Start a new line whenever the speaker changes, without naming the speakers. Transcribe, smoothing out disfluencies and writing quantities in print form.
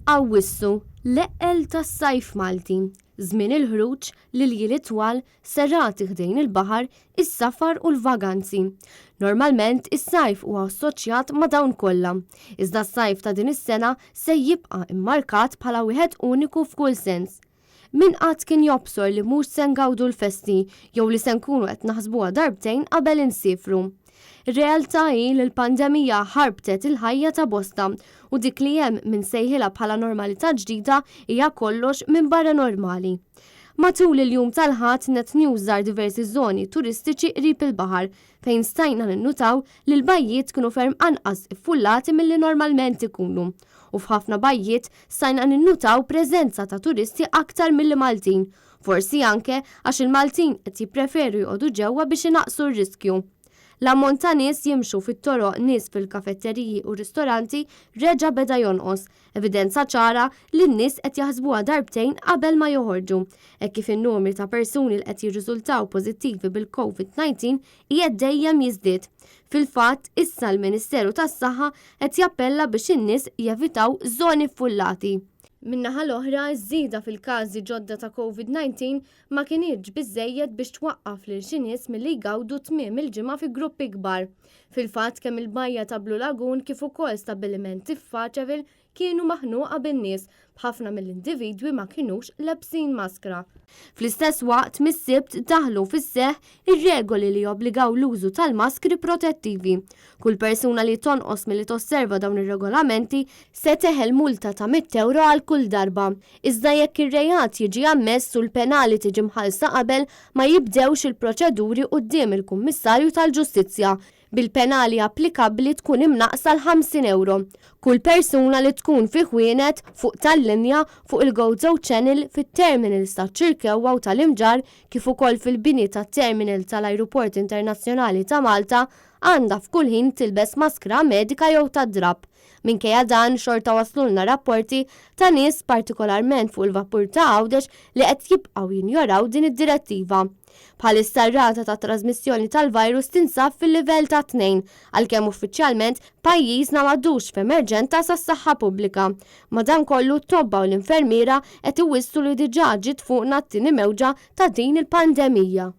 Awwissu, l-eqqel tas-sajf Malti, żmien il-ħruġ, l-iljieli twal, serati ħdejn il-baħar, is-safar u l-vaganzi. Normalment is-sajf huwa assoċjat ma' dawn kollha. Iżda s-sajf ta' din is-sena se jibqa' mmarkat bħala wieħed uniku f'kull sens. Min qatt kien jobsor li mhux se ngawdu l-festi jew li se nkunu qed naħsbuha darbtejn qabel insiefru? Ir-realtà hi li l-pandemija ħarbtet il-ħajja ta' bosta u dik li hemm min sejħilha bħala normalità ġdida hija kollox minbarra normali. Matul il-jum tal-Ħadd Net News żar diversi żoni turistiċi qrib il-baħar fejn stajna ninnutaw li l-bajjiet kienu ferm anqas iffullati milli normalment ikunu u f'ħafna bajjiet stajna ninnutaw preżenza ta' turisti aktar milli Maltin, forsi anke għax il-Maltin qed jippreferu joqogħdu ġewwa biex inaqqsu r-riskju. L-ammont ta' nies jimxu fit-toroq nies fil-kafetteriji u ristoranti reġa' beda jonqos, evidenza ċara li n-nies qed jaħsbuha darbtejn qabel ma joħorġu, hekk kif in-numri ta' persuni li qed jirriżultaw pożittivi bil-Covid-19 qiegħed dejjem jiżdied. Fil-fatt, issa l-Ministeru tas-Saħħa qed jappella biex in-nies jevitaw żoni ffullati. Min-naħa l-oħra, iż-żieda fil-każi ġodda ta' Covid-19 ma kinitx biżżejjed biex twaqqaf lil xi nies milli jgawdu tmiem il-ġimgħa fi gruppi kbar. Fil-fatt, kemm il-bajja ta' Blue Lagoon kif ukoll stabbilimenti f'Paceville kienu maħnuqa bin-nies, b'ħafna mill-individwi ma kinux lebsin maskra. Fl-istess waqt, mis-Sibt daħlu fis-seħħ ir-regoli li jobbligaw l-użu tal-maskri protettivi. Kull persuna li tonqos milli tosserva dawn ir-regolamenti se teħel multa ta' €100 għal kull darba. Iżda jekk ir-reat jiġi ammess u l-penali tiġi mħallsa qabel ma jibdewx il-proċeduri quddiem il-Kummissarju tal-Ġustizzja, bil-penali applikabbli tkun imnaqqsa għal 50 ewro. Kull persuna li tkun fi ħwienet, fuq tal-linja, fuq il-Gozo Channel, fit-terminals taċ-Ċirkewwa u tal-Imġarr kif ukoll fil-bini tat-terminal tal-Ajruport Internazzjonali ta' Malta għandha f'kull ħin tilbes maskra medika jew tad-drapp. Minkejja dan, xorta waslulna rapporti ta' nies, partikolarment fuq il-vapur ta' Għawdex, li qed jibqgħu jinjoraw din id-direttiva. Bħalissa r-rata ta' trażmissjoni tal-virus tinsab fil-livell ta' tnejn, għalkemm uffiċjalment pajjiżna m'għadux f'emerġenta sas-saħħa pubblika. Madankollu t-tobba u l-infermiera qed iwissu li diġà ġiet fuqna t-tieni mewġa ta' din il-pandemija.